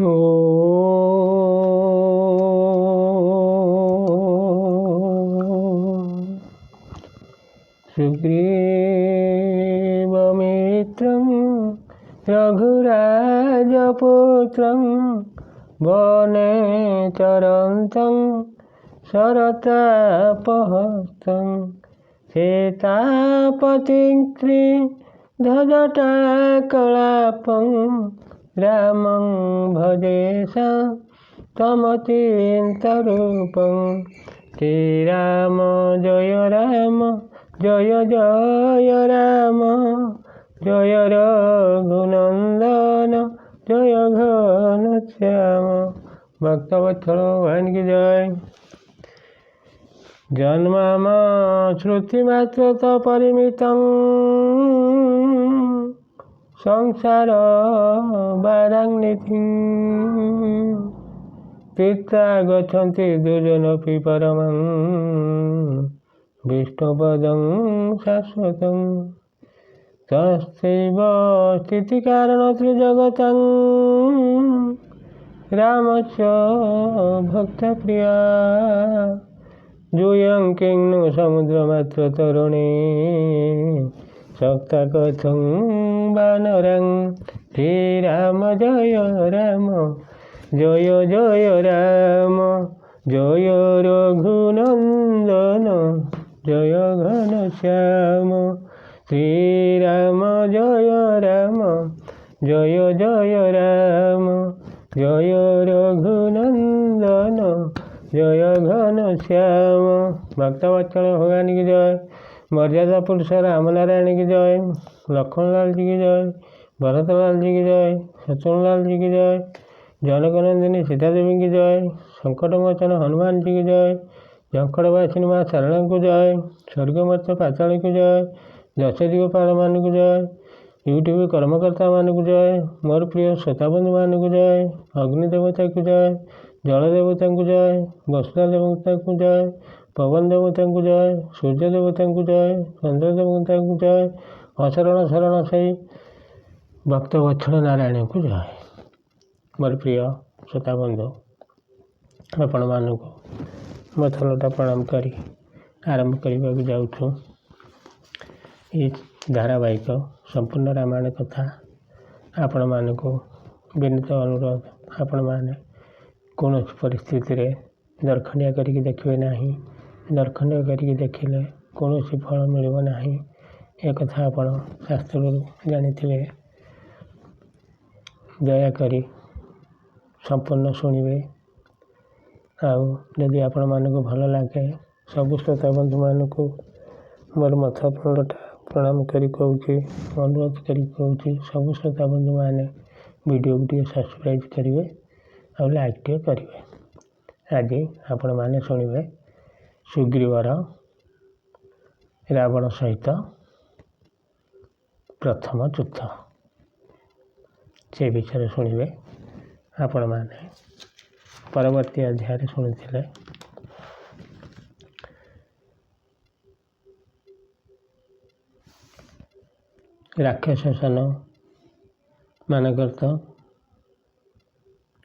ଓ ସୁଗ୍ରୀବମିତ୍ରଂ ରଘୁରାଜପୁତ୍ରଂ ବନେ ଚରନ୍तं ଶରତାପହସ୍तं ସୀତାପତିं ରାମଂ ଭଜେ ତମଚିନ୍ତରୂପଂ। ଶ୍ରୀରାମ ଜୟ ରାମ ଜୟ ଜୟ ରାମ ଜୟ ରଘୁନନ୍ଦନ ଜୟ ଘନ ଶ୍ୟାମ। ଭକ୍ତବତ୍ସଳ ଭଗବାନ କି ଜୟ। ଜନ୍ମାମ ଶ୍ରୁତିମାତ୍ରତ ପରିମିତଂ ସଂସାର ବାରାଂନିଧିଂ ତୀର୍ଥା ଗଛନ୍ତି ଦୁର୍ଜନପି ପରମଂ ବିଷ୍ଣୁପଦଂ ଶାଶ୍ୱତଂ। ତସ୍ୟୈବ ସ୍ଥିତିକାରଣ ତ୍ରିଜଗତଂ ରାମସ୍ୟ ଭକ୍ତପ୍ରିୟା। ଯୂୟଂ କିଂ ନୁ ସମୁଦ୍ରମାତ୍ର ତରୁଣୀ ସକ୍ତା କଥଂ ବାନରଂ। ଶ୍ରୀରାମ ଜୟ ରାମ ଜୟ ଜୟ ରାମ ଜୟ ରଘୁନନ୍ଦନ ଜୟ ଘନ ଶ୍ୟାମ। ଶ୍ରୀରାମ ଜୟ ରାମ ଜୟ ଜୟ ରାମ ଜୟ ରଘୁନନ୍ଦନ ଜୟ ଘନ ଶ୍ୟାମ। ଭକ୍ତବତ୍ସଳ ଭଗବାନ କି ଜୟ। ମର୍ଯ୍ୟାଦା ପୁରୁଷ ରାମନାରାୟଣ କି ଜୟ। ଲକ୍ଷ୍ମଣଲାଲ ଜି କି ଜୟ। ଭରତଲାଲ ଜି କି ଜୟ। ଶତ୍ରୁଘ୍ନଲାଲ ଜି କି ଜୟ। ଜନକନନ୍ଦିନୀ ସୀତାଦେବୀ କି ଜୟ। ସଙ୍କଟମୋଚନ ହନୁମାନ ଜି କି ଜୟ। ଝଙ୍କଡ଼ବାସିନୀ ମା ଶାରଳାଙ୍କୁ ଜୟ। ସ୍ୱର୍ଗମର୍ତ୍ତ ପାତାଳକୁ ଜୟ। ଦଶଦିଗପାଳମାନଙ୍କୁ ଜୟ। ୟୁଟ୍ୟୁବ କର୍ମକର୍ତ୍ତାମାନଙ୍କୁ ଜୟ। ମୋର ପ୍ରିୟ ଶ୍ରୋତାବନ୍ଧୁମାନଙ୍କୁ ଜୟ। ଅଗ୍ନି ଦେବତାକୁ ଜୟ। ଜଳ ଦେବତାଙ୍କୁ ଜୟ। ବସୁଧା ଦେବତାଙ୍କୁ ଜୟ। ପବନ ଦେବତାଙ୍କୁ ଜୟ। ସୂର୍ଯ୍ୟ ଦେବତାଙ୍କୁ ଜୟ। ଚନ୍ଦ୍ର ଦେବତାଙ୍କୁ ଜୟ। ଅଶରଣ ଶରଣ ସେଇ ଭକ୍ତବତ୍ସଳ ନାରାୟଣଙ୍କୁ ଜୟ। ମୋର ପ୍ରିୟ ଶ୍ରୋତାବନ୍ଧୁ, ଆପଣମାନଙ୍କୁ ମଥଲଟା ପ୍ରଣାମ କରି ଆରମ୍ଭ କରିବାକୁ ଯାଉଛୁ ଏ ଧାରାବାହିକ ସମ୍ପୂର୍ଣ୍ଣ ରାମାୟଣ କଥା। ଆପଣମାନଙ୍କୁ ବିନୀତ ଅନୁରୋଧ, ଆପଣମାନେ କୌଣସି ପରିସ୍ଥିତିରେ ଦରଖଣ୍ଡିଆ କରିକି ଦେଖିବେ ନାହିଁ। ଦରଖଣ୍ଡିଆ କରିକି ଦେଖିଲେ କୌଣସି ଫଳ ମିଳିବ ନାହିଁ, ଏକଥା ଆପଣ ଶାସ୍ତ୍ରରୁ ଜାଣିଥିବେ। ଦୟାକରି ସମ୍ପୂର୍ଣ୍ଣ ଶୁଣିବେ। ଆଉ ଯଦି ଆପଣମାନଙ୍କୁ ଭଲ ଲାଗେ, ସବୁ ଶ୍ରୋତା ବନ୍ଧୁମାନଙ୍କୁ ମୋର ମଥା ପ୍ରଣଟା ପ୍ରଣାମ କରି କହୁଛି, ଅନୁରୋଧ କରି କହୁଛି, ସବୁ ଶ୍ରୋତା ବନ୍ଧୁମାନେ ଭିଡ଼ିଓକୁ ଟିକେ ସବସ୍କ୍ରାଇବ୍ କରିବେ ଆଉ ଲାଇକ୍ ଟିକେ କରିବେ। ଆଜି ଆପଣମାନେ ଶୁଣିବେ ସୁଗ୍ରୀବର ରାବଣ ସହିତ ପ୍ରଥମ ଯୁଦ୍ଧ, ସେ ବିଷୟରେ ଶୁଣିବେ। ଆପଣମାନେ ପରବର୍ତ୍ତୀ ଅଧ୍ୟାୟରେ ଶୁଣିଥିଲେ ରାକ୍ଷସ ମାନଙ୍କର ତ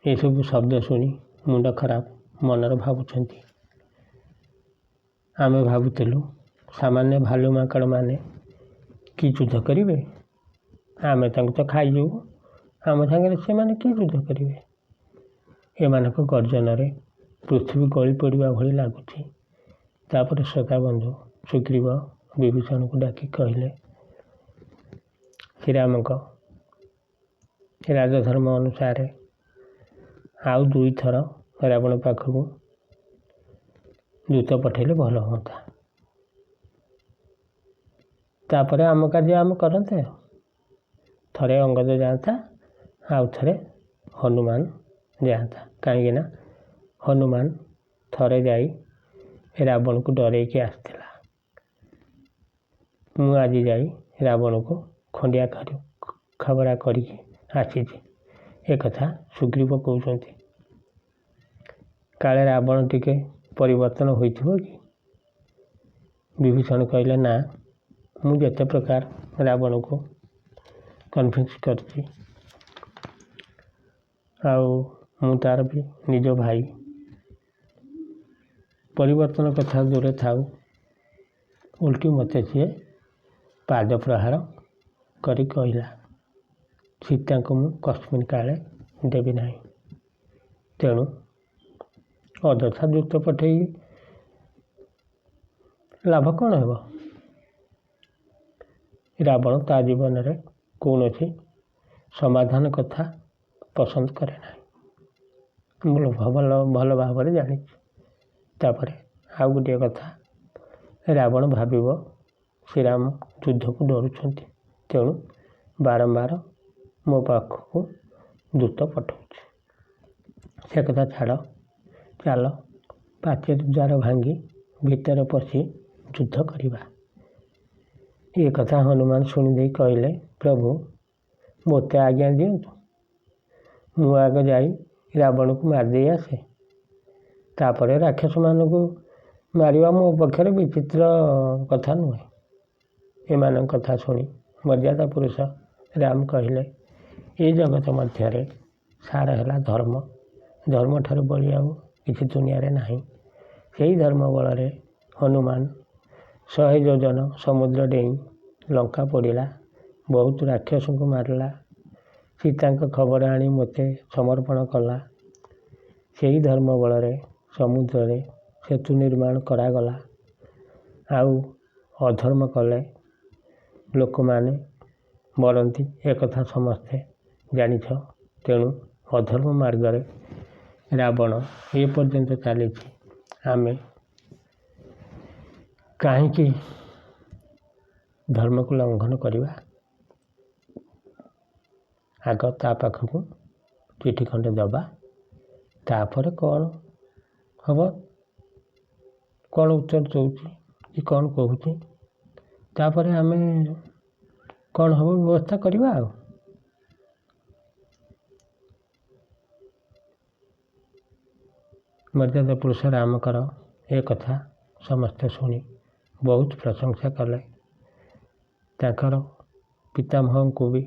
ଏସବୁ ଶବ୍ଦ ଶୁଣି ମୁଣ୍ଡ ଖରାପ ମନରେ ଭାବୁଛନ୍ତି, ଆମେ ଭାବୁଥିଲୁ ସାମାନ୍ୟ ଭାଲୁ ମାଙ୍କଡ଼ମାନେ କି ଯୁଦ୍ଧ କରିବେ, ଆମେ ତାଙ୍କୁ ତ ଖାଇଯିବୁ, ଆମ ସାଙ୍ଗରେ ସେମାନେ କି ଯୁଦ୍ଧ କରିବେ। ଏମାନଙ୍କ ଗର୍ଜନରେ ପୃଥିବୀ ଗଳି ପଡ଼ିବା ଭଳି ଲାଗୁଛି। ତାପରେ ଶ୍ରୋତାବନ୍ଧୁ ସୁଗ୍ରୀବ ବିଭୀଷଣକୁ ଡାକି କହିଲେ, ଶ୍ରୀରାମଙ୍କ ରାଜଧର୍ମ ଅନୁସାରେ ଆଉ ଦୁଇଥର ରାବଣ ପାଖକୁ ଦୂତ ପଠାଇଲେ ଭଲ ହୁଅନ୍ତା, ତାପରେ ଆମ କାର୍ଯ୍ୟ ଆମେ କରନ୍ତେ। ଥରେ ଅଙ୍ଗଦ ଯାଆନ୍ତା, ଆଉ ଥରେ ହନୁମାନ ଯାଆନ୍ତା। କାହିଁକିନା ହନୁମାନ ଥରେ ଯାଇ ରାବଣକୁ ଡରେଇକି ଆସିଥିଲା। ମୁଁ ଆଜି ଯାଇ ରାବଣକୁ ଖଣ୍ଡିଆ ଖବରା କରିକି ଆସିଛି, ଏକଥା ସୁଗ୍ରୀବ କହୁଛନ୍ତି। କାଳେ ରାବଣ ଟିକେ ପରିବର୍ତ୍ତନ ହୋଇଥିବ କି? ବିଭୀଷଣ କହିଲେ, ନା, ମୁଁ ଯେତେ ପ୍ରକାର ରାବଣକୁ କନଭିନ୍ସ କରିଛି, ଆଉ ମୁଁ ତା'ର ବି ନିଜ ଭାଇ। ପରିବର୍ତ୍ତନ କଥା ଦୂରେ ଥାଉ, ଓଲଟି ମୋତେ ସିଏ ପାଦ ପ୍ରହାର କରି କହିଲା, ସୀତାଙ୍କୁ ମୁଁ କସ୍ମିନ୍ କାଳେ ଦେବି ନାହିଁ। ତେଣୁ ଅଯଥା ଦୂତ ପଠେଇ ଲାଭ କ'ଣ ହେବ? ରାବଣ ତା ଜୀବନରେ କୌଣସି ସମାଧାନ କଥା ପସନ୍ଦ କରେ ନାହିଁ, ମୁଁ ଭଲ ଭଲ ଭାବରେ ଜାଣିଛି। ତାପରେ ଆଉ ଗୋଟିଏ କଥା, ରାବଣ ଭାବିବ ଶ୍ରୀରାମ ଯୁଦ୍ଧକୁ ଡରୁଛନ୍ତି, ତେଣୁ ବାରମ୍ବାର ମୋ ପାଖକୁ ଦୂତ ପଠାଉଛି। ସେ କଥା ଛାଡ଼, ଚାଲ ପାଚେରୀ ଦ୍ୱାର ଭାଙ୍ଗି ଭିତରେ ପଶି ଯୁଦ୍ଧ କରିବା। ଏ କଥା ହନୁମାନ ଶୁଣିଦେଇ କହିଲେ, ପ୍ରଭୁ ମୋତେ ଆଜ୍ଞା ଦିଅନ୍ତୁ, ମୁଁ ଆଗ ଯାଇ ରାବଣକୁ ମାରିଦେଇ ଆସେ, ତାପରେ ରାକ୍ଷସମାନଙ୍କୁ ମାରିବା ମୋ ପକ୍ଷରେ ବିଚିତ୍ର କଥା ନୁହେଁ। ଏମାନଙ୍କ କଥା ଶୁଣି ମର୍ଯ୍ୟାଦା ପୁରୁଷ ରାମ କହିଲେ, ଏ ଜଗତ ମଧ୍ୟରେ ସାର ହେଲା ଧର୍ମ, ଧର୍ମଠାରୁ ବଳି ଆଉ କିଛି ଦୁନିଆରେ ନାହିଁ। ସେହି ଧର୍ମ ବଳରେ ହନୁମାନ 100 ଯୋଜନ ସମୁଦ୍ର ଡେଇଁ ଲଙ୍କା ପୋଡ଼ିଲା, ବହୁତ ରାକ୍ଷସଙ୍କୁ ମାରିଲା, ସୀତାଙ୍କ ଖବର ଆଣି ମୋତେ ସମର୍ପଣ କଲା। ସେହି ଧର୍ମ ବଳରେ ସମୁଦ୍ରରେ ସେତୁ ନିର୍ମାଣ କରାଗଲା। ଆଉ ଅଧର୍ମ କଲେ ଲୋକମାନେ ମରନ୍ତି, ଏକଥା ସମସ୍ତେ ଜାଣିଛ। ତେଣୁ ଅଧର୍ମ ମାର୍ଗରେ ରାବଣ ଏ ପର୍ଯ୍ୟନ୍ତ ଚାଲିଛି। ଆମେ କାହିଁକି ଧର୍ମକୁ ଲଙ୍ଘନ କରିବା? ଆଗ ତା ପାଖକୁ ଚିଠି ଖଣ୍ଡେ ଦେବା, ତାପରେ କ'ଣ ହେବ, କ'ଣ ଉତ୍ତର ଦେଉଛି କି କ'ଣ କହୁଛି, ତାପରେ ଆମେ କ'ଣ ହେବ ବ୍ୟବସ୍ଥା କରିବା। ଆଉ ମର୍ଯ୍ୟାଦା ପୁରୁଷ ରାମଙ୍କର ଏ କଥା ସମସ୍ତେ ଶୁଣି ବହୁତ ପ୍ରଶଂସା କଲେ। ତାଙ୍କର ପିତାମହଙ୍କୁ ବି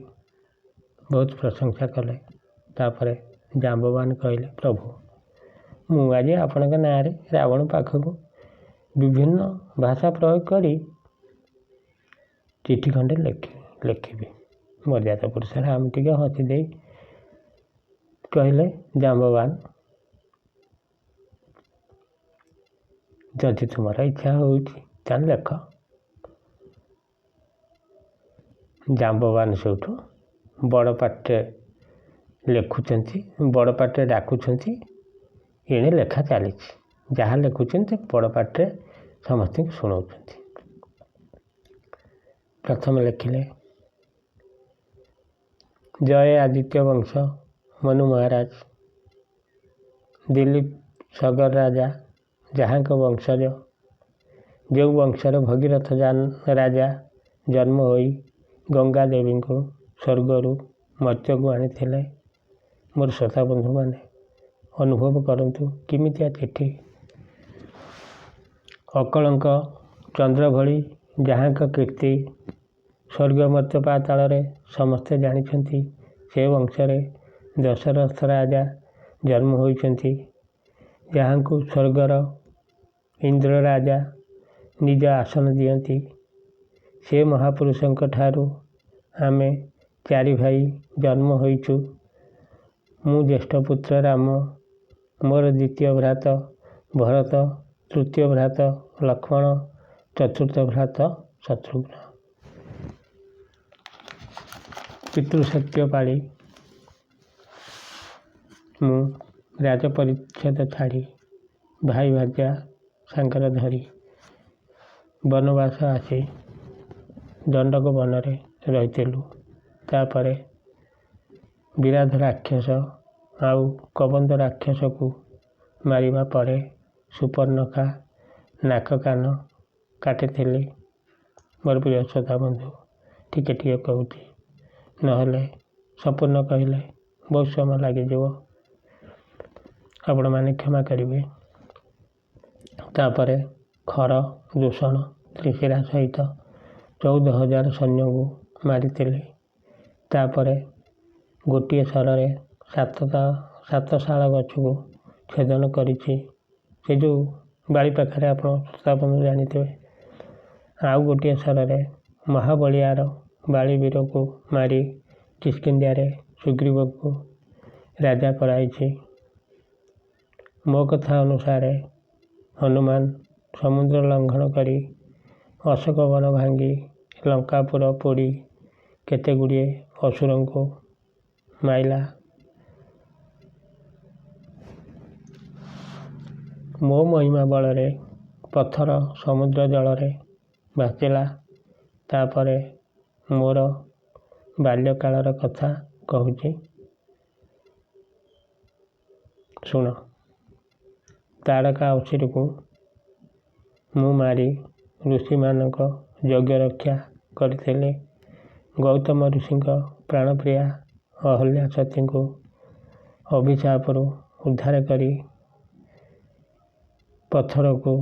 ବହୁତ ପ୍ରଶଂସା କଲେ। ତାପରେ ଜାମ୍ବବାନ କହିଲେ, ପ୍ରଭୁ ମୁଁ ଆଜି ଆପଣଙ୍କ ନାଁରେ ରାବଣ ପାଖକୁ ବିଭିନ୍ନ ଭାଷା ପ୍ରୟୋଗ କରି ଚିଠି ଖଣ୍ଡେ ଲେଖିବି। ମର୍ଯ୍ୟାଦା ପୁରୁଷ ରାମ ଟିକେ ହସି ଦେଇ କହିଲେ, ଜାମ୍ବବାନ, ଯଦି ତୁମର ଇଚ୍ଛା ହେଉଛି ତାହେଲେ ଲେଖ। ଜାମ୍ବବାନ ସେଇଠୁ ବଡ଼ ପାଟିରେ ଲେଖୁଛନ୍ତି, ବଡ଼ ପାଟିରେ ଡାକୁଛନ୍ତି, ଏଣେ ଲେଖା ଚାଲିଛି, ଯାହା ଲେଖୁଛନ୍ତି ବଡ଼ ପାଟିରେ ସମସ୍ତଙ୍କୁ ଶୁଣାଉଛନ୍ତି। ପ୍ରଥମେ ଲେଖିଲେ, ଜୟ ଆଦିତ୍ୟ ବଂଶ ମନୁ ମହାରାଜ, ଦିଲ୍ଲୀପ ସଗର ରାଜା ଯାହାଙ୍କ ବଂଶଜ, ଯେଉଁ ବଂଶରେ ଭଗୀରଥ ରାଜା ଜନ୍ମ ହୋଇ ଗଙ୍ଗା ଦେବୀଙ୍କୁ ସ୍ୱର୍ଗରୁ ମର୍ତ୍ତ୍ୟକୁ ଆଣିଥିଲେ। ମୋର ଶ୍ରୋତା ବନ୍ଧୁମାନେ ଅନୁଭବ କରନ୍ତୁ କେମିତିଆ ଚିଠି। ଅକଳଙ୍କ ଚନ୍ଦ୍ର ଭଳି ଯାହାଙ୍କ କୀର୍ତ୍ତି ସ୍ୱର୍ଗ ମର୍ତ୍ତ୍ୟ ପାତାଳରେ ସମସ୍ତେ ଜାଣିଛନ୍ତି, ସେ ବଂଶରେ ଦଶରଥ ରାଜା ଜନ୍ମ ହୋଇଛନ୍ତି, ଯାହାଙ୍କୁ ସ୍ୱର୍ଗର ଇନ୍ଦ୍ର ରାଜା ନିଜ ଆସନ ଦିଅନ୍ତି। ସେ ମହାପୁରୁଷଙ୍କ ଠାରୁ ଆମେ 4 ଭାଇ ଜନ୍ମ ହୋଇଛୁ। ମୁଁ ଜ୍ୟେଷ୍ଠ ପୁତ୍ର ରାମ, ମୋର ଦ୍ୱିତୀୟ ଭ୍ରାତ ଭରତ, ତୃତୀୟ ଭ୍ରାତ ଲକ୍ଷ୍ମଣ, ଚତୁର୍ଥ ଭ୍ରାତ ଶତ୍ରୁଘ୍ନ। ପିତୃସତ୍ୟ ପାଳି ମୁଁ ରାଜପରିଚ୍ଛଦ ଛାଡ଼ି ଭାଇ ଭାର୍ଯ୍ୟା ସାଙ୍ଗରେ ଧରି ବନବାସ ଆସି ଦଣ୍ଡକ ବନରେ ରହିଥିଲୁ। ତାପରେ ବିରାଧ ରାକ୍ଷସ ଆଉ କବନ୍ଧ ରାକ୍ଷସକୁ ମାରିବା ପରେ ସୁପର୍ଣ୍ଣଖା ନାକ କାନ କାଟିଥିଲି। ମୋର ପ୍ରିୟ ଶ୍ରୋତା ବନ୍ଧୁ, ଟିକେ ଟିକେ କହୁଛି, ନହେଲେ ସମ୍ପୂର୍ଣ୍ଣ କହିଲେ ବହୁତ ସମୟ ଲାଗିଯିବ, ଆପଣମାନେ କ୍ଷମା କରିବେ। ତାପରେ ଖର ଦୂଷଣ ତ୍ରିଶିରା ସହିତ 14,000 ସୈନ୍ୟଙ୍କୁ ମାରିଥିଲି। ତାପରେ ଗୋଟିଏ ଶରରେ 7ଟା 7 ଶାଳ ଗଛକୁ ଛେଦନ କରିଛି, ସେ ଯେଉଁ ବାଡ଼ି ପାଖରେ, ଆପଣ ଶ୍ରୋତାବନ୍ଧୁ ଜାଣିଥିବେ। ଆଉ ଗୋଟିଏ ଶରରେ ମହାବଳିଆର ବାଳିବୀରକୁ ମାରି କିଷ୍କିନ୍ଧ୍ୟାରେ ସୁଗ୍ରୀବକୁ ରାଜା କରାଇଛି। ମୋ କଥା ଅନୁସାରେ ହନୁମାନ ସମୁଦ୍ର ଲଙ୍ଘନ କରି ଅଶୋକ ବନ ଭାଙ୍ଗି ଲଙ୍କାପୁର ପୋଡ଼ି କେତେ ଗୁଡ଼ିଏ ଅସୁରଙ୍କୁ ମାଇଲା। ମୋ ମହିମା ବଳରେ ପଥର ସମୁଦ୍ର ଜଳରେ ଭାସିଲା। ତାପରେ ମୋର ବାଲ୍ୟକାଳର କଥା କହୁଛି, ଶୁଣ। ତାଡ଼କା ଅସୁରକୁ ମୁଁ ମାରି ଋଷିମାନଙ୍କ ଯଜ୍ଞ ରକ୍ଷା କରିଥିଲି। ଗୌତମ ଋଷିଙ୍କ ପ୍ରାଣପ୍ରିୟା ଅହଲ୍ୟା ସତୀଙ୍କୁ ଅଭିଶାପରୁ ଉଦ୍ଧାର କରି ପଥରକୁ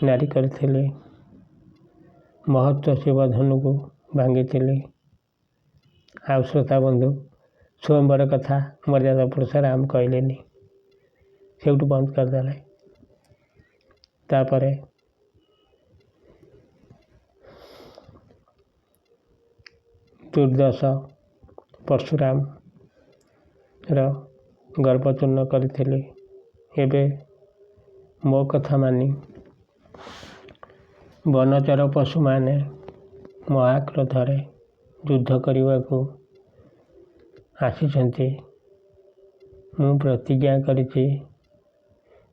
ନାରୀ କରିଥିଲି। ମହତ୍ଵ ଶିବଧନୁକୁ ଭାଙ୍ଗିଥିଲି। ଆଉ ଶ୍ରୋତା ବନ୍ଧୁ, ସ୍ୱୟଂବର କଥା ମର୍ଯ୍ୟାଦା ପୁରୁଷ ରାମ କହିଲେନି, ସେଇଠୁ ବନ୍ଦ କରିଦେଲେ। ତାପରେ ଦୁର୍ଦଶ ପରଶୁରାମର ଗର୍ଭଚୂର୍ଣ୍ଣ କରିଥିଲି। ଏବେ ମୋ କଥା ମାନି ବନଚର ପଶୁମାନେ ମହାକ୍ରୋଧରେ ଯୁଦ୍ଧ କରିବାକୁ ଆସିଛନ୍ତି। ମୁଁ ପ୍ରତିଜ୍ଞା କରିଛି,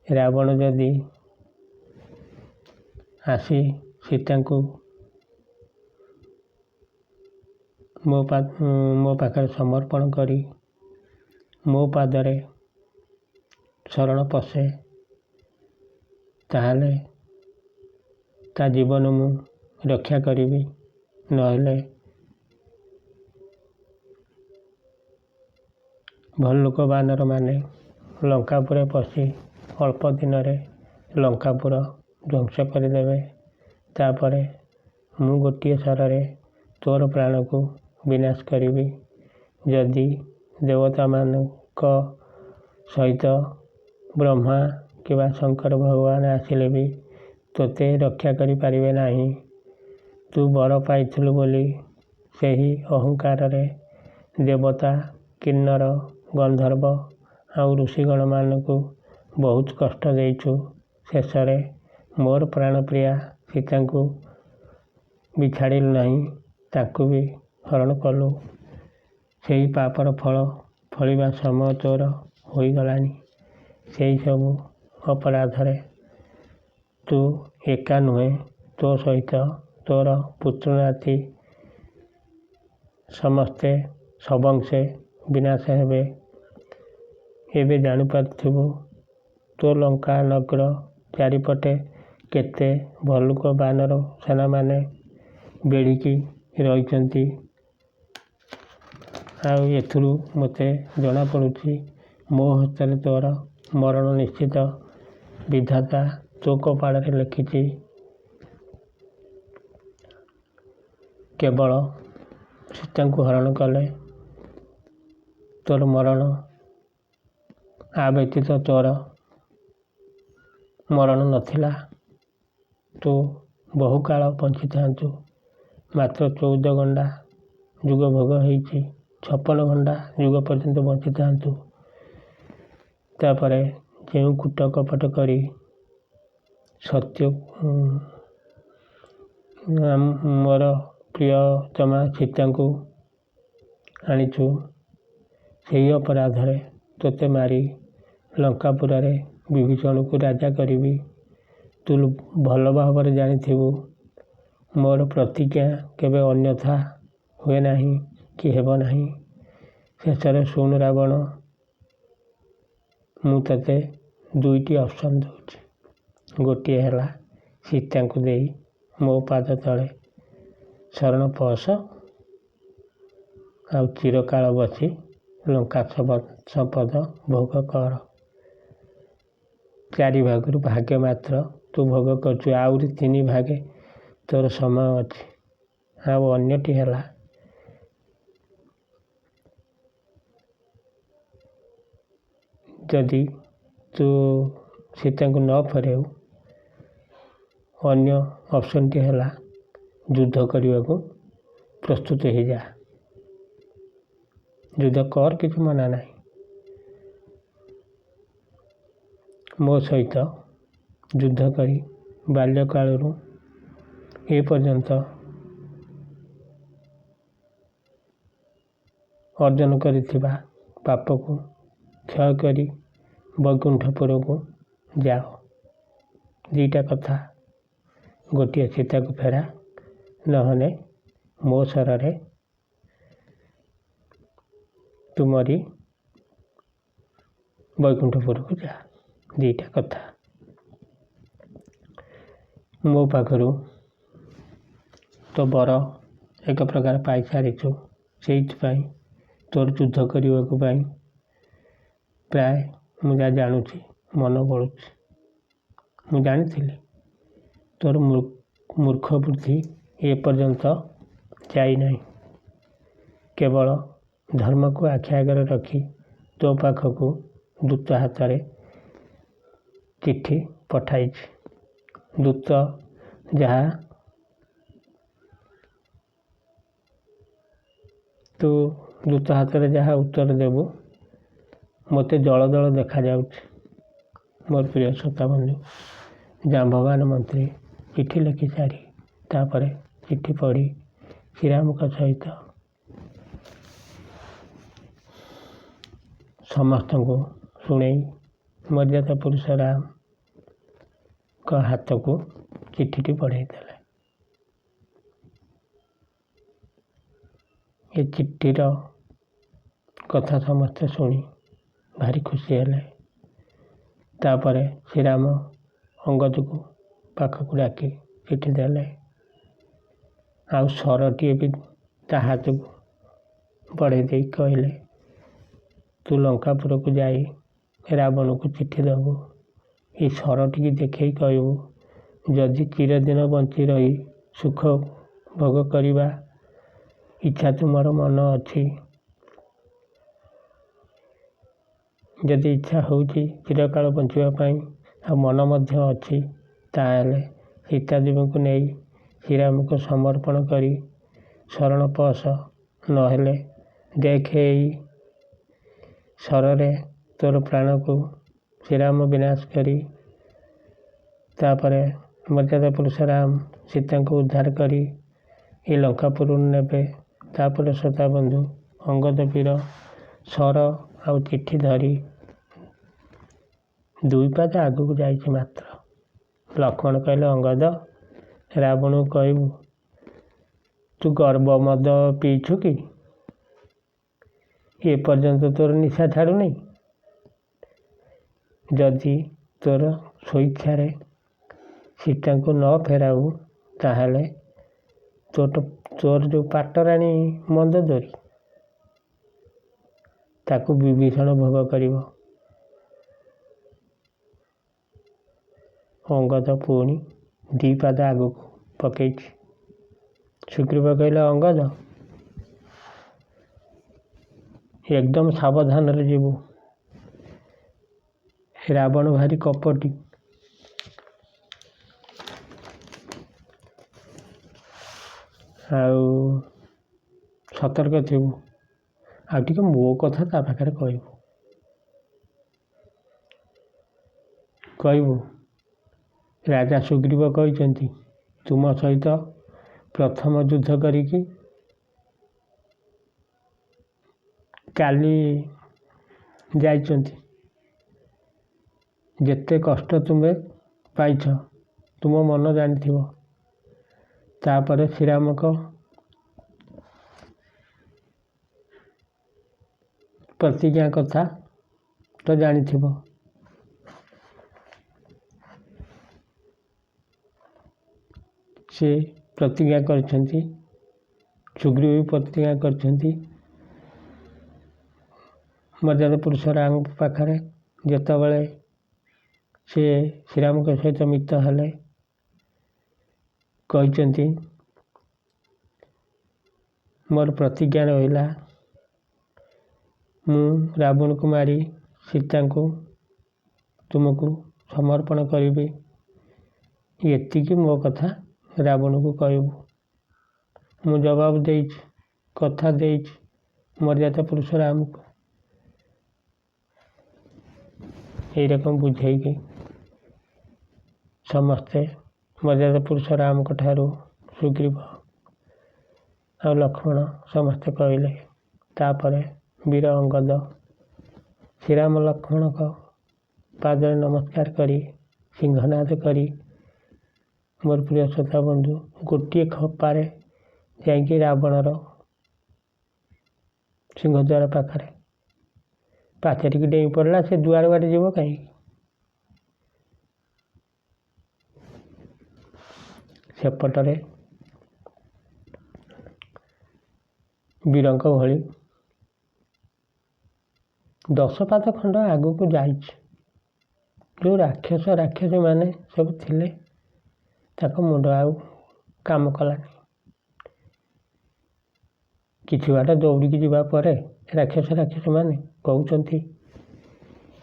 ରାବଣ ଯଦି ଆସି ସୀତାଙ୍କୁ ମୋ ପାଖରେ ସମର୍ପଣ କରି ମୋ ପାଦରେ ଶରଣ ପଶେ, ତାହେଲେ ତା ଜୀବନ ମୁଁ ରକ୍ଷା କରିବି, ନହେଲେ ଭଲ୍ଲୁକ ବାନରମାନେ ଲଙ୍କାପୁରେ ପଶି ଅଳ୍ପ ଦିନରେ ଲଙ୍କାପୁର ଧ୍ୱଂସ କରିଦେବେ। ତାପରେ ମୁଁ ଗୋଟିଏ ଶରରେ ତୋର ପ୍ରାଣକୁ ବିନାଶ କରିବି। ଯଦି ଦେବତାମାନଙ୍କ ସହିତ ବ୍ରହ୍ମା କିମ୍ବା ଶଙ୍କର ଭଗବାନ ଆସିଲେ ବି ତୋତେ ରକ୍ଷା କରିପାରିବେ ନାହିଁ। ତୁ ବର ପାଇଥିଲୁ ବୋଲି ସେହି ଅହଙ୍କାରରେ ଦେବତା, କିନ୍ନର, ଗନ୍ଧର୍ବ ଆଉ ଋଷିଗଣମାନଙ୍କୁ ବହୁତ କଷ୍ଟ ଦେଇଛୁ। ଶେଷରେ ମୋର ପ୍ରାଣପ୍ରିୟା ସୀତାଙ୍କୁ ବି ଛାଡ଼ିଲୁ ନାହିଁ, ତାଙ୍କୁ ବି ହରଣ କଲୁ। ସେହି ପାପର ଫଳ ଫଳିବା ସମୟ ତୋର ହୋଇଗଲାଣି। ସେହି ସବୁ ଅପରାଧରେ ତୁ ଏକା ନୁହେଁ, ତୋ ସହିତ ତୋର ପୁତ୍ର ନାତି ସମସ୍ତେ ସବଂଶେ ବିନାଶ ହେବେ। ଏବେ ଜାଣିପାରୁଥିବୁ ତୋ ଲଙ୍କା ନଗର ଚାରିପଟେ କେତେ ଭଲ୍ଲୁକ ବାନର ସେନାମାନେ ବେଢ଼ିକି ରହିଛନ୍ତି। ଆଉ ଏଥିରୁ ମୋତେ ଜଣାପଡ଼ୁଛି ମୋ ହସ୍ତରେ ତୋର ମରଣ ନିଶ୍ଚିତ। ବିଧାତା ତୋ କପାଳରେ ଲେଖିଛି କେବଳ ସୀତାଙ୍କୁ ହରଣ କଲେ ତୋର ମରଣ, ଆ ବ୍ୟତୀତ ତୋର ମରଣ ନଥିଲା। ତୁ ବହୁକାଳ ବଞ୍ଚିଥାନ୍ତୁ। ମାତ୍ର 14 ଗଣ୍ଡା ଯୁଗ ଭୋଗ ହେଇଛି, 56 ଗଣ୍ଡା ଯୁଗ ପର୍ଯ୍ୟନ୍ତ ବଞ୍ଚିଥାନ୍ତୁ। ତାପରେ ଯେଉଁ କୂଟ କପଟ କରି ସତ୍ୟ ମୋର ପ୍ରିୟତମା ସୀତାଙ୍କୁ ଆଣିଛୁ, ସେହି ଅପରାଧରେ ତୋତେ ମାରି ଲଙ୍କାପୁରରେ ବିଭୀଷଣକୁ ରାଜା କରିବି। ତୁ ଭଲ ଭାବରେ ଜାଣିଥିବୁ ମୋର ପ୍ରତିଜ୍ଞା କେବେ ଅନ୍ୟଥା ହୁଏ ନାହିଁ କି ହେବ ନାହିଁ। ଶେଷରେ ଶୁଣୁ ରାବଣ, ମୁଁ ତୋତେ 2ଟି ଅପସନ୍ ଦେଉଛି। ଗୋଟିଏ ହେଲା ସୀତାଙ୍କୁ ଦେଇ ମୋ ପାଦ ତଳେ ଶରଣ ପଶ, ଆଉ ଚିରକାଳ ବସି ଲଙ୍କା ସମ୍ପଦ ଭୋଗ କର। 4 ଭାଗରୁ ଭାଗେ ମାତ୍ର ତୁ ଭୋଗ କରୁଛୁ, ଆହୁରି 3 ଭାଗେ ତୋର ସମୟ ଅଛି। ଆଉ ଅନ୍ୟଟି ହେଲା ଯଦି ତୁ ସୀତାଙ୍କୁ ନ ଫେରାଉ, ଅନ୍ୟ ଅପସନ୍ଟି ହେଲା ଯୁଦ୍ଧ କରିବାକୁ ପ୍ରସ୍ତୁତ ହେଇଯା। ଯୁଦ୍ଧ କର, କିଛି ମନା ନାହିଁ। ମୋ ସହିତ ଯୁଦ୍ଧ କରି ବାଲ୍ୟକାଳରୁ ଏ ପର୍ଯ୍ୟନ୍ତ ଅର୍ଜନ କରିଥିବା ପାପକୁ କ୍ଷୟ କରି ବୈକୁଣ୍ଠପୁରକୁ ଯାଅ। ଦୁଇଟା କଥା, ଗୋଟିଏ ସୀତାକୁ ଫେରା, ନହେଲେ ମୋ ଶରରେ ତୁମରି ବୈକୁଣ୍ଠପୁରକୁ ଯା। ଦୁଇଟା କଥା। ମୋ ପାଖରୁ ତ ବର ଏକ ପ୍ରକାର ପାଇସାରିଛୁ, ସେଇଥିପାଇଁ ତୋର ଯୁଦ୍ଧ କରିବାକୁ ପାଇଁ ପ୍ରାୟ ମୁଁ ଯାହା ଜାଣୁଛି ମନ ବଳୁଛି। ମୁଁ ଜାଣିଥିଲି ତୋର ମୂର୍ଖ ବୁଦ୍ଧି ଏପର୍ଯ୍ୟନ୍ତ ଯାଇନାହିଁ। କେବଳ ଧର୍ମକୁ ଆଖି ଆଗରେ ରଖି ତୋ ପାଖକୁ ଦୂତ ହାତରେ ଚିଠି ପଠାଇଛି। ଦୂତ ଯାହା ତୁ ଦୂତ ହାତରେ ଯାହା ଉତ୍ତର ଦେବୁ ମୋତେ ଜଳ ଜଳ ଦେଖାଯାଉଛି। ମୋର ପ୍ରିୟ ଶ୍ରୋତା ବନ୍ଧୁ, ଜାମ୍ବବାନ ମନ୍ତ୍ରୀ ଚିଠି ଲେଖି ସାରି ତାପରେ ଚିଠି ପଢ଼ି ଶ୍ରୀରାମଙ୍କ ସହିତ ସମସ୍ତଙ୍କୁ ଶୁଣେଇ ମର୍ଯ୍ୟାଦା ପୁରୁଷ ରାମଙ୍କ ହାତକୁ ଚିଠିଟି ବଢ଼େଇ ଦେଲେ। ଏ ଚିଠିର କଥା ସମସ୍ତେ ଶୁଣି ଭାରି ଖୁସି ହେଲେ। ତାପରେ ଶ୍ରୀରାମ ଅଙ୍ଗଦକୁ ପାଖକୁ ଡାକି ଚିଠି ଦେଲେ, ଆଉ ସରଟିଏ ବି ତା ହାତକୁ ବଢ଼େଇ ଦେଇ କହିଲେ, ତୁ ଲଙ୍କାପୁରକୁ ଯାଇ ରାବଣକୁ ଚିଠି ଦେବୁ। ଏ ସରଟିକି ଦେଖେଇ କହିବୁ, ଯଦି ଚିରଦିନ ବଞ୍ଚି ରହି ସୁଖ ଭୋଗ କରିବା ଇଚ୍ଛା ତୁମର ମନ ଅଛି, ଯଦି ଇଚ୍ଛା ହେଉଛି ଚିରକାଳ ବଞ୍ଚିବା ପାଇଁ ଆଉ ମନ ମଧ୍ୟ ଅଛି, ତାହେଲେ ସୀତାଦେବୀଙ୍କୁ ନେଇ ଶ୍ରୀରାମକୁ ସମର୍ପଣ କରି ଶରଣ ପଶ, ନହେଲେ ଦେଖେ ଏଇ ଶରରେ ତୋର ପ୍ରାଣକୁ ଶ୍ରୀରାମ ବିନାଶ କରି ତାପରେ ମର୍ଯ୍ୟାଦା ପୁରୁଷ ରାମ ସୀତାଙ୍କୁ ଉଦ୍ଧାର କରି ଏ ଲଙ୍କାପୁରରୁ ନେବେ। ତାପରେ ଶ୍ରୋତା ବନ୍ଧୁ, ଅଙ୍ଗଦ ବୀର ଶର ଆଉ ଚିଠି ଧରି ଦୁଇ ପାଦ ଆଗକୁ ଯାଇଛି ମାତ୍ର। ଲକ୍ଷ୍ମଣ କହିଲେ, ଅଙ୍ଗଦ, ରାବଣକୁ କହିବୁ ତୁ ଗର୍ବ ମଦ ପିଇଛୁ କି? ଏପର୍ଯ୍ୟନ୍ତ ତୋର ନିଶା ଛାଡ଼ୁନି? ଯଦି ତୋର ସ୍ୱଇଚ୍ଛାରେ ସୀତାଙ୍କୁ ନ ଫେରାଉ, ତାହେଲେ ତୋର ଯେଉଁ ପାଟରାଣୀ ମନ୍ଦୋଦରୀ, ତାକୁ ବିଭୀଷଣ ଭୋଗ କରିବ। ଅଙ୍ଗଦ ପୁଣି ଦୁଇ ପାଦ ଆଗକୁ ପକେଇଛି। ସୁଗ୍ରୀବ କହିଲେ, ଅଙ୍ଗଦ, ଏକଦମ ସାବଧାନରେ ଯିବୁ। ରାବଣ ଭାରି କପଟି। ଆଉ ସତର୍କ ଥିବୁ, ଆଉ ଟିକେ ମୋ କଥା ତା ପାଖରେ କହିବୁ। କହିବୁ ରାଜା ସୁଗ୍ରୀବ କହିଛନ୍ତି ତୁମ ସହିତ ପ୍ରଥମ ଯୁଦ୍ଧ କରିକି କାଲି ଯାଇଛନ୍ତି। ଯେତେ କଷ୍ଟ ତୁମେ ପାଇଛ ତୁମ ମନ ଜାଣିଥିବ। ତାପରେ ଶ୍ରୀରାମଙ୍କ ପ୍ରତିଜ୍ଞା କଥା ତ ଜାଣିଥିବ। ସେ ପ୍ରତିଜ୍ଞା କରିଛନ୍ତି, ସୁଗ୍ରୀବ ବି ପ୍ରତିଜ୍ଞା କରିଛନ୍ତି ମର୍ଯ୍ୟାଦା ପୁରୁଷ ରାମଙ୍କ ପାଖରେ। ଯେତେବେଳେ ସେ ଶ୍ରୀରାମଙ୍କ ସହିତ ମିତ୍ର ହେଲେ, କହିଛନ୍ତି ମୋର ପ୍ରତିଜ୍ଞା ରହିଲା, ମୁଁ ରାବଣକୁ ମାରି ସୀତାଙ୍କୁ ତୁମକୁ ସମର୍ପଣ କରିବି। ଏତିକି ମୋ କଥା ରାବଣକୁ କହିବୁ। ମୁଁ ଜବାବ ଦେଇଛି, କଥା ଦେଇଛି ମର୍ଯ୍ୟାଦା ପୁରୁଷ ରାମକୁ। ଏଇରକମ ବୁଝେଇକି ସମସ୍ତେ ମର୍ଯ୍ୟାଦା ପୁରୁଷ ରାମଙ୍କ ଠାରୁ ସୁଗ୍ରୀବ ଆଉ ଲକ୍ଷ୍ମଣ ସମସ୍ତେ କହିଲେ। ତାପରେ ବୀର ଅଙ୍ଗଦ ଶ୍ରୀରାମ ଲକ୍ଷ୍ମଣଙ୍କ ପାଦରେ ନମସ୍କାର କରି ସିଂହନାଦ କରି, ମୋର ପ୍ରିୟ ଶ୍ରୋତା ବନ୍ଧୁ, ଗୋଟିଏ ଖପାରେ ଯାଇକି ରାବଣର ସିଂହଦ୍ୱାର ପାଖରେ ପାଚେରୀକି ଡେଇଁ ପଡ଼ିଲା। ସେ ଦୁଆର ବାଟେ ଯିବ କାହିଁକି? ସେପଟରେ ବୀରଙ୍କ ଭଳି 10 ପାଦ ଖଣ୍ଡ ଆଗକୁ ଯାଇଛି, ଯେଉଁ ରାକ୍ଷସ ରାକ୍ଷସୀମାନେ ସବୁ ଥିଲେ ତାଙ୍କ ମୁଣ୍ଡ ଆଉ କାମ କଲାନି। କିଛି ବାଟ ଦୌଡ଼ିକି ଯିବା ପରେ ରାକ୍ଷସ ରାକ୍ଷସୀମାନେ କହୁଛନ୍ତି,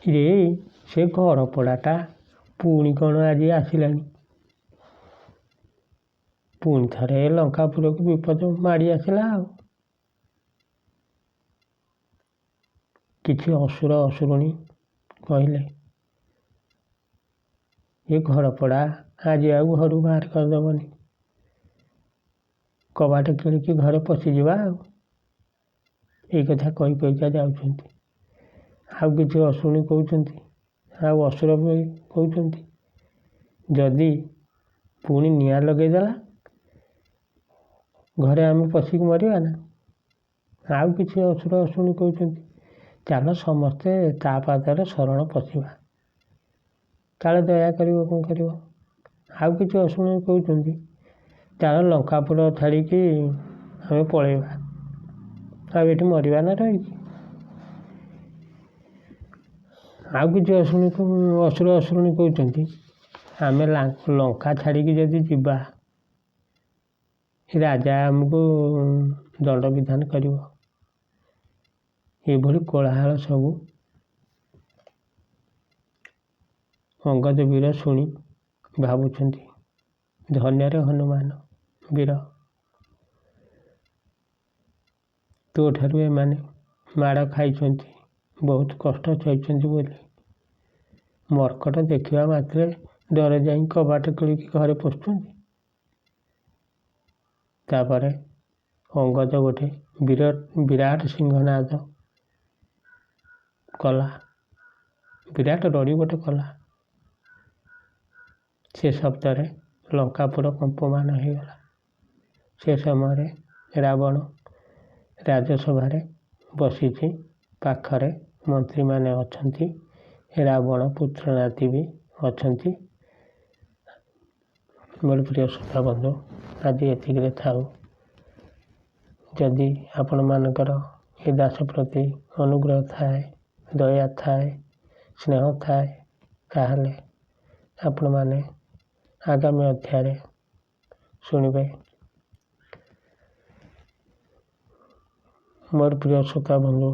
ରେ ସେ ଘର ପୋଡ଼ାଟା ପୁଣି କ'ଣ ଆଜି ଆସିଲାଣି? ପୁଣି ଥରେ ଲଙ୍କାପୁରକୁ ବିପଦ ମାଡ଼ି ଆସିଲା। ଆଉ କିଛି ଅସୁର ଅସୁରୁଣୀ କହିଲେ, ଏ ଘରପୋଡ଼ା ଆଜି ଆଉ ଘରୁ ବାହାର କରିଦେବନି, କବାଟ କିଳିକି ଘରେ ପଶିଯିବା। ଆଉ ଏଇ କଥା କହି କହିକା ଯାଉଛନ୍ତି। ଆଉ କିଛି ଅସୁରୁଣୀ କହୁଛନ୍ତି, ଆଉ ଅସୁର ବି କହୁଛନ୍ତି, ଯଦି ପୁଣି ନିଆଁ ଲଗେଇଦେଲା ଘରେ ଆମେ ପଶିକି ମରିବା ନା। ଆଉ କିଛି ଅସୁର ଅସୁରୁଣୀ କହୁଛନ୍ତି, ଚାଲ ସମସ୍ତେ ତା ପାଦରେ ଶରଣ ପଶିବା, କାଳେ ଦୟା କରିବ କ'ଣ କରିବ। ଆଉ କିଛି ଅସୁରୁଣୀ କହୁଛନ୍ତି, ଚାଲ ଲଙ୍କାପୁର ଛାଡ଼ିକି ଆମେ ପଳେଇବା, ଆଉ ଏଠି ମରିବା ନା ରହିକି। ଆଉ କିଛି ଅସୁର ଅସୁରୁଣୀ କହୁଛନ୍ତି, ଆମେ ଲଙ୍କା ଛାଡ଼ିକି ଯଦି ଯିବା ରାଜା ଆମକୁ ଦଣ୍ଡବିଧାନ କରିବ। ଏଭଳି କୋଳାହଳ ସବୁ ଅଙ୍ଗଦ ବୀର ଶୁଣି ଭାବୁଛନ୍ତି, ଧନ୍ୟରେ ହନୁମାନ ବୀର, ତୋ ଠାରୁ ଏମାନେ ମାଡ଼ ଖାଇଛନ୍ତି, ବହୁତ କଷ୍ଟ ସହିଛନ୍ତି ବୋଲି ମର୍କଟ ଦେଖିବା ମାତ୍ରେ ଡର ଯାଇ କବାଟ ଖୋଲିକି ଘରେ ପଶୁଛନ୍ତି। ତାପରେ ଅଙ୍ଗଦ ଗୋଟେ ବିରାଟ ସିଂହନାଦ କଲା, ବିରାଟ ରଡ଼ି ଗୋଟେ କଲା। ସେ ଶବ୍ଦରେ ଲଙ୍କାପୁର କମ୍ପମାନ ହେଇଗଲା। ସେ ସମୟରେ ରାବଣ ରାଜସଭାରେ ବସିଛି, ପାଖରେ ମନ୍ତ୍ରୀମାନେ ଅଛନ୍ତି, ରାବଣ ପୁତ୍ର ନାତି ବି ଅଛନ୍ତି। ମୋର ପ୍ରିୟ ଶ୍ରୋତା ବନ୍ଧୁ, ଆଜି ଏତିକିରେ ଥାଉ। ଯଦି ଆପଣମାନଙ୍କର ଏ ଦାସ ପ୍ରତି ଅନୁଗ୍ରହ ଥାଏ, ଦୟା ଥାଏ, ସ୍ନେହ ଥାଏ, ତାହେଲେ ଆପଣମାନେ ଆଗାମୀ ଅଧ୍ୟାୟରେ ଶୁଣିବେ। ମୋର ପ୍ରିୟ ଶ୍ରୋତା ବନ୍ଧୁ,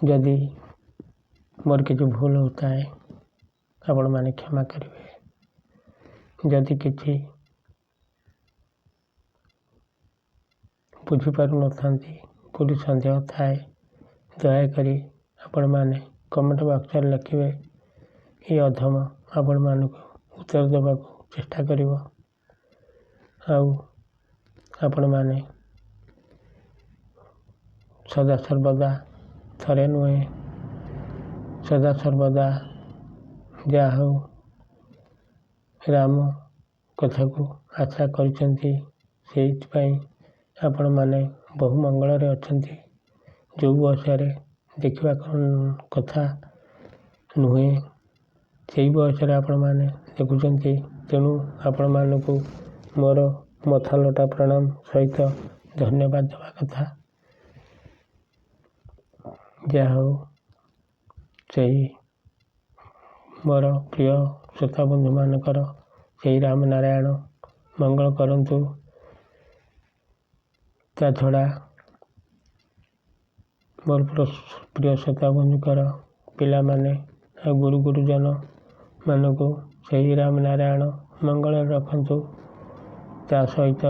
ଯଦି ମୋର କିଛି ଭୁଲ ହେଉଥାଏ ଆପଣମାନେ କ୍ଷମା କରିବେ। ଯଦି କିଛି ବୁଝିପାରୁନଥାନ୍ତି, କେଉଁଠି ସନ୍ଦେହ ଥାଏ, ଦୟାକରି ଆପଣମାନେ କମେଣ୍ଟ ବକ୍ସରେ ଲେଖିବେ। ଏ ଅଧମ ଆପଣମାନଙ୍କୁ ଉତ୍ତର ଦେବାକୁ ଚେଷ୍ଟା କରିବ। ଆଉ ଆପଣମାନେ ସଦାସର୍ବଦା, ଥରେ ନୁହେଁ, ସଦାସର୍ବଦା ଯାହା ହଉ ରାମ କଥାକୁ ଆଶା କରିଛନ୍ତି, ସେଇଥିପାଇଁ ଆପଣମାନେ ବହୁ ମଙ୍ଗଳରେ ଅଛନ୍ତି। ଯେଉଁ ବୟସରେ ଦେଖିବା କଥା ନୁହେଁ, ସେଇ ବୟସରେ ଆପଣମାନେ ଦେଖୁଛନ୍ତି। ତେଣୁ ଆପଣମାନଙ୍କୁ ମୋର ମଥା ଲୋଟା ପ୍ରଣାମ ସହିତ ଧନ୍ୟବାଦ ଦେବା କଥା। ଯାହା ହଉ, ସେଇ ମୋର ପ୍ରିୟ ଶ୍ରୋତା ବନ୍ଧୁମାନଙ୍କର ସେଇ ରାମ ନାରାୟଣ ମଙ୍ଗଳ କରନ୍ତୁ। ତା ଛଡ଼ା ମୋର ପ୍ରିୟ ଶ୍ରୋତା ବନ୍ଧୁଙ୍କର ପିଲାମାନେ ଆଉ ଗୁରୁ ଗୁରୁଜନ ମାନଙ୍କୁ ସେହି ରାମ ନାରାୟଣ ମଙ୍ଗଳରେ ରଖନ୍ତୁ। ତା ସହିତ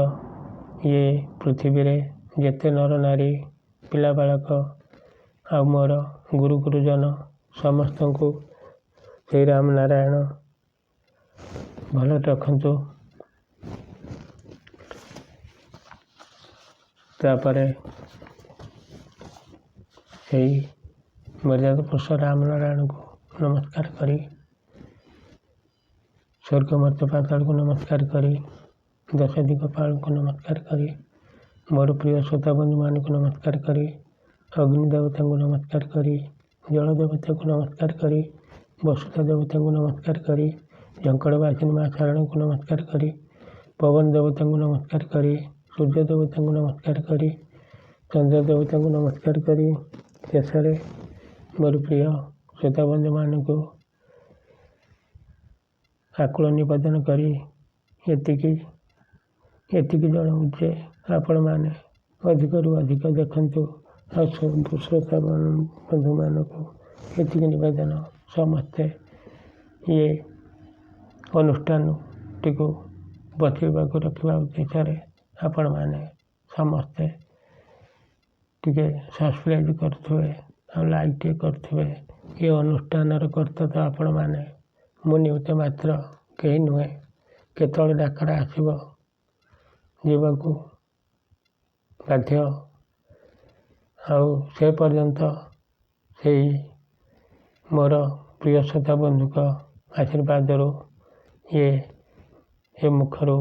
ଇଏ ପୃଥିବୀରେ ଯେତେ ନର ନାରୀ, ପିଲା ବାଳକ ଆଉ ମୋର ଗୁରୁ ଗୁରୁଜନ ସମସ୍ତଙ୍କୁ ସେଇ ରାମ ନାରାୟଣ ଭଲରେ ରଖନ୍ତୁ। ତାପରେ ସେଇ ମର୍ଯ୍ୟାଦା ପୁରୁଷ ରାମ ନାରାୟଣଙ୍କୁ ନମସ୍କାର କରି, ସ୍ୱର୍ଗ ମର୍ତ୍ତ୍ୟ ପାତାଳକୁ ନମସ୍କାର କରି, ଦଶ ଦିଗପାଳଙ୍କୁ ନମସ୍କାର କରି, ମୋର ପ୍ରିୟ ଶ୍ରୋତା ବନ୍ଧୁମାନଙ୍କୁ ନମସ୍କାର କରି, ଅଗ୍ନି ଦେବତାଙ୍କୁ ନମସ୍କାର କରି, ଜଳ ଦେବତାଙ୍କୁ ନମସ୍କାର କରି, ବସୁଧା ଦେବତାଙ୍କୁ ନମସ୍କାର କରି, ଝଙ୍କଡ଼ବାସିନୀ ମା ଶାରଳାଙ୍କୁ ନମସ୍କାର କରି, ପବନ ଦେବତାଙ୍କୁ ନମସ୍କାର କରି, ସୂର୍ଯ୍ୟ ଦେବତାଙ୍କୁ ନମସ୍କାର କରି, ଚନ୍ଦ୍ର ଦେବତାଙ୍କୁ ନମସ୍କାର କରି, ଶେଷରେ ମୋର ପ୍ରିୟ ଶ୍ରୋତା ବନ୍ଧୁମାନଙ୍କୁ ଆକୁଳ ନିବେଦନ କରି ଏତିକି ଏତିକି ଜଣାଉଛି ଯେ ଆପଣମାନେ ଅଧିକରୁ ଅଧିକ ଦେଖନ୍ତୁ। ଆଉ ସବୁ ଶ୍ରୋତା ବନ୍ଧୁମାନଙ୍କୁ ଏତିକି ନିବେଦନ, ସମସ୍ତେ ଇଏ ଅନୁଷ୍ଠାନଟିକୁ ବଞ୍ଚେଇବାକୁ ରଖିବା ଉଦ୍ଦେଶ୍ୟରେ ଆପଣମାନେ ସମସ୍ତେ ଟିକେ ସବସ୍କ୍ରାଇବ୍ କରୁଥିବେ ଆଉ ଲାଇକ୍ ଟିକେ କରୁଥିବେ। ଏ ଅନୁଷ୍ଠାନର କର୍ତ୍ତା ତ ଆପଣମାନେ, ମୁଁ ନିମିତ୍ତ ମାତ୍ର, କେହି ନୁହେଁ। କେତେବେଳେ ଡାକରା ଆସିବ, ଯିବାକୁ ବାଧ୍ୟ। ଆଉ ସେ ପର୍ଯ୍ୟନ୍ତ ସେଇ ମୋର ପ୍ରିୟ ଶ୍ରୋତା ବନ୍ଧୁଙ୍କ ଆଶୀର୍ବାଦରୁ ଇଏ ଏ ମୁଖରୁ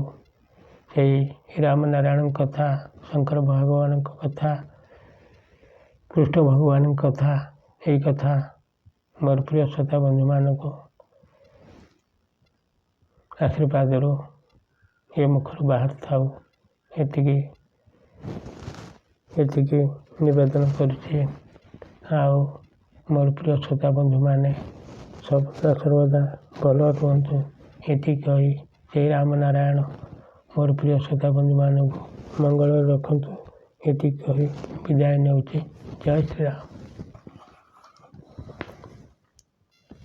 ସେଇ ରାମ ନାରାୟଣଙ୍କ କଥା, ଶଙ୍କର ଭଗବାନଙ୍କ କଥା, କୃଷ୍ଣ ଭଗବାନଙ୍କ କଥା, ଏଇ କଥା ମୋର ପ୍ରିୟ ଶ୍ରୋତା ବନ୍ଧୁମାନଙ୍କୁ ଆଶୀର୍ବାଦରୁ ଏ ମୁଖରୁ ବାହାରିଥାଉ, ଏତିକି ଏତିକି ନିବେଦନ କରୁଛି। ଆଉ ମୋର ପ୍ରିୟ ଶ୍ରୋତା ବନ୍ଧୁମାନେ ସର୍ବଦା ସର୍ବଦା ଭଲ ରୁହନ୍ତୁ, ଏତିକି କହି ସେଇ ରାମ ନାରାୟଣ ମୋର ପ୍ରିୟ ଶ୍ରୋତା ବନ୍ଧୁମାନଙ୍କୁ ମଙ୍ଗଳରେ ରଖନ୍ତୁ, ଏତିକି କହି ବିଦାୟ ନେଉଛି। ଜୟ ଶ୍ରୀରାମ।